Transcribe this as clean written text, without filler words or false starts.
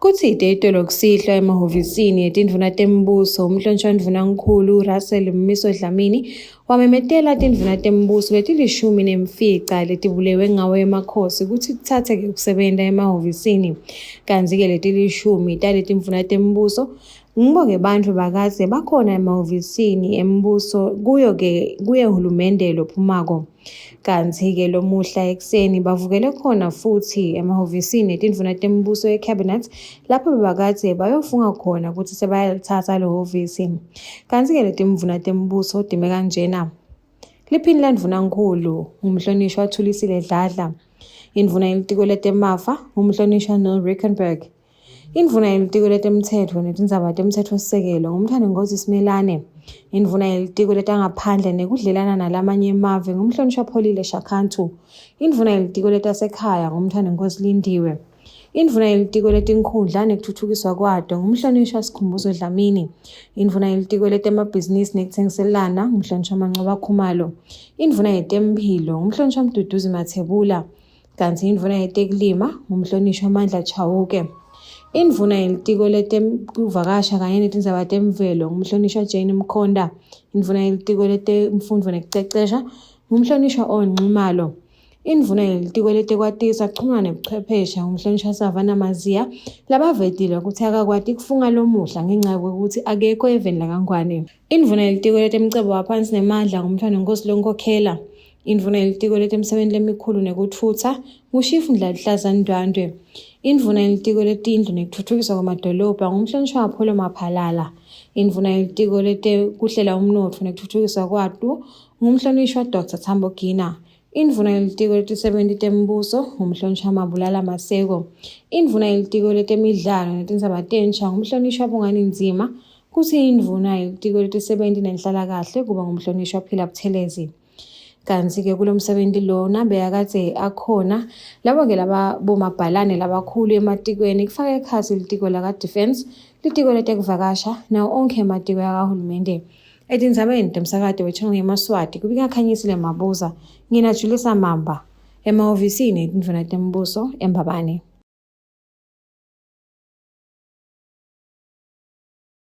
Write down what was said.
Kutsite itolo kusihlwa emahhovisini etindvuna tembuso, umhlonishwa Ndvunankhulu Russell Mmiso Dlamini wamemetela tindvuna tembuso letilishumi nemfica letibulewe ngawo emakhosi kutsi kutsatseke kusebenta emahhovisini. Kantsi-ke letilishumi taletimvuna tembuso ngibo-ke bantfu bakadze bakhona emahhovisini embuso kuyo-ke kuye hulumende lophumako. Kantsi-ke lomuhla ekuseni bavukele khona futhi emahhovisini etindvuna tembuso eCabinet lapho bebakadze bayofunga khona kutsi sebayalitsatsa lehhovisi. Kantsi-ke letimvuna tembuso time kanjena. Liphini landvunankhulu ngumhlonishwa Thulisile Dladla. Indvuna yelitiko letemafa ngumhlonishwa Neil Rickenberg. Indvuna yelitiko letemtsetfo netindzaba temtsetfosisekelo ngumntfwanenkosi Simelane. Indvuna yelitiko letangaphandle nekudlelana nalamanye emave ngumhlonishwa Pholile Shakantu. Indvuna yelitiko letasekhaya ngumntfwanenkosi Lindiwe. Indvuna yelitiko letinkhundla nekutfutfukiswa kwato ngumhlonishwa Sikhumbuzo Dlamini. Indvuna yelitiko letemabhizinisi nekutsengiselana ngumhlonishwa Mancoba Khumalo. Indvuna yetemphilo ngumhlonishwa Mduduzi Mathebula. Kantsi indvuna yetekulima ngumhlonishwa Mandla Chauke. Indvuna yelitiko letekuvakasha kanye netindzaba temvelo ngumhlonishwa Jane Mkhonta. Indvuna yelitiko letemfundvo nekucecesha ngumhlonishwa Owen Nxumalo. Indvuna yelitiko letekwatisa, kuchumana nebuchwephesha ngumhlonishwa Savannah Maziya labavetile kutsi akakwati kufunga lomuhla ngenca yekutsi akekho eveni lakaNgwane. Indvuna yelitiko letemcebo waphansi nemandla ngumntfwanenkosi Lonkhokhela. Indvuna yelitiko letemisebenti lemikhulu nekutfutsa nguShifu Ndlaluhlaza Ndwandwe. Indvuna yelitiko letindlu nekutfutfukiswa kwemadolobha ngumhlonishwa Apollo Maphalala. Indvuna yelitiko letekuhlela umnotfo nekutfutfukiswa kwato ngumhlonishwa Dr Thambo Gina. Indvuna yelitiko letisebenti tembuso ngumhlonishwa Mabulala Maseko. Indvuna yelitiko letemidlalo netindzaba tensha ngumhlonishwa Bongani Nzima. Kutsi indvuna yelitiko letisebenti nenhlalakahle kuba ngumhlonishwa Phila Buthelezi. Kantsi-ke kulo msebenti lona bekakadze akhona labo-ke laba bomabhalane labakhulu ematikweni kufaka ekhatsi litiko laka-defence, litiko letekuvakasha nawo onkhe ematiko akahulumende. Etindzabeni temsakato we-Channel yemaSwati kubika Khanyisile Mabuza, ngina Julisa Mamba, emahhovisini etindvuna tembuso eMbabane.